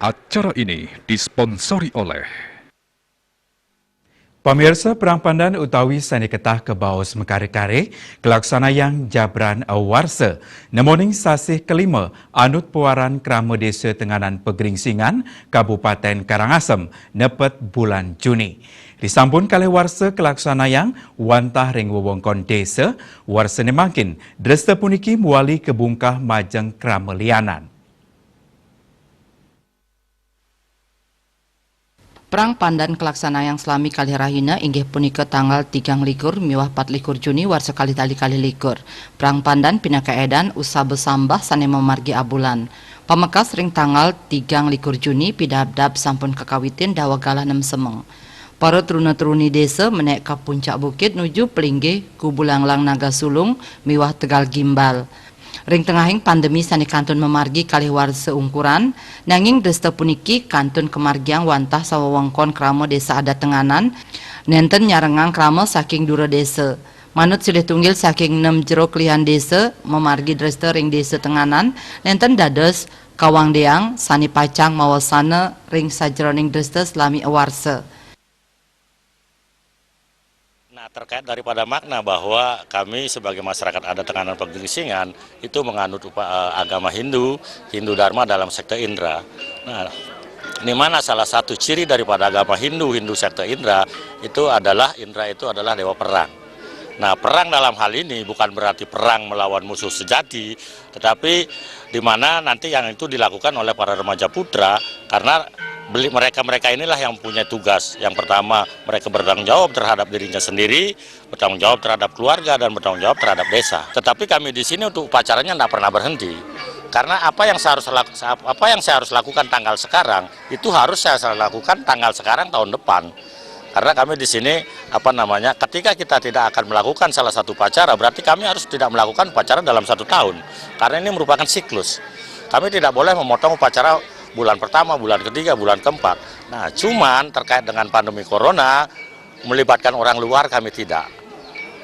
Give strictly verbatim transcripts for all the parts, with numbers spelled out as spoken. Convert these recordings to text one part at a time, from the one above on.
Acara ini disponsori oleh Pamirsa, perang pandan utawi sane ketah kebaos mekare-kare, kelaksanayang jabran warsa, nemoning sasih kelima anut pewaran Krama Desa Tenganan Pegringsingan, Kabupaten Karangasem, nepet bulan Juni. Disampun kalih warsa kelaksanayang wantah ring wewengkon desa, warsane mangkin dresta puniki muali kebungkah majeng krama lianan. Perang pandan kalaksanayang salami kalih rahina, inggih punika tanggal tigang likur miwah patlikur Juni warsa kalih tali kalih likur. Perang pandan pinaka edan usaba sambah sane mamargi abulan. Pamekas ring tanggal tigang likur Juni pidabdab sampun kakawitin daweg galah nem semeng. Para truna-truni desa menek ka puncak bukit nuju pelinggih Kubu Langlang Naga Sulung miwah Tegal Gimbal. Ring tengahing pandemi sane kantun mamargi kalih warsa ungkuran, nanging dresta puniki kantun kamargiang wantah sawewengkon krama desa adat tenganan, nenten nyarengang krama saking dura desa. Manut silih tunggil saking nem jero klihan desa, mamargi dresta ring desa tenganan, nenten dados kawangdeang sane pacang mawasana ring sajeroning dresta salami awarsa. Nah, terkait daripada makna bahwa kami sebagai masyarakat adat Tenganan Pegringsingan itu menganut upa-, eh, agama Hindu, Hindu Dharma dalam sekte Indra. Nah, di mana salah satu ciri daripada agama Hindu, Hindu sekte Indra, itu adalah Indra itu adalah dewa perang. Nah, perang dalam hal ini bukan berarti perang melawan musuh sejati, tetapi di mana nanti yang itu dilakukan oleh para remaja putra, karena beli-, mereka-mereka inilah yang punya tugas. Yang pertama, mereka bertanggung jawab terhadap dirinya sendiri, bertanggung jawab terhadap keluarga, dan bertanggung jawab terhadap desa. Tetapi kami di sini untuk upacaranya tidak pernah berhenti. Karena apa yang saya harus laku-, apa yang saya harus lakukan tanggal sekarang, itu harus saya lakukan tanggal sekarang tahun depan. Karena kami di sini, apa namanya, ketika kita tidak akan melakukan salah satu upacara, berarti kami harus tidak melakukan upacara dalam satu tahun. Karena ini merupakan siklus. Kami tidak boleh memotong upacara bulan pertama, bulan ketiga, bulan keempat. Nah, cuman terkait dengan pandemi corona, melibatkan orang luar kami tidak.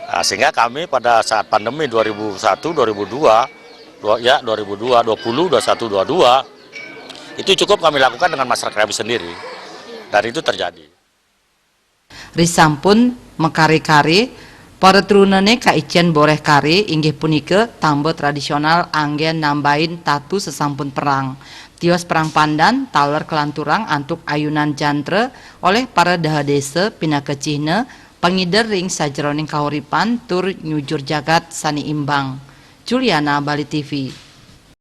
Nah, sehingga kami pada saat pandemi dua ribu satu, dua ribu dua, dua, ya, dua ribu dua, dua puluh, dua satu, dua dua, itu cukup kami lakukan dengan masyarakat kami sendiri. Dan itu terjadi. Risampun makare-kare, para trunane kaicen boreh kare, inggih punika tamba tradisional anggen nambahin tatu sesampun perang. Tios perang pandan taler kalanturang antuk ayunan jantra oleh para daha desa pinaka cihna pangider ring sajeroning kauripan tur nyujur jagat sane imbang. Juliana, Bali T V.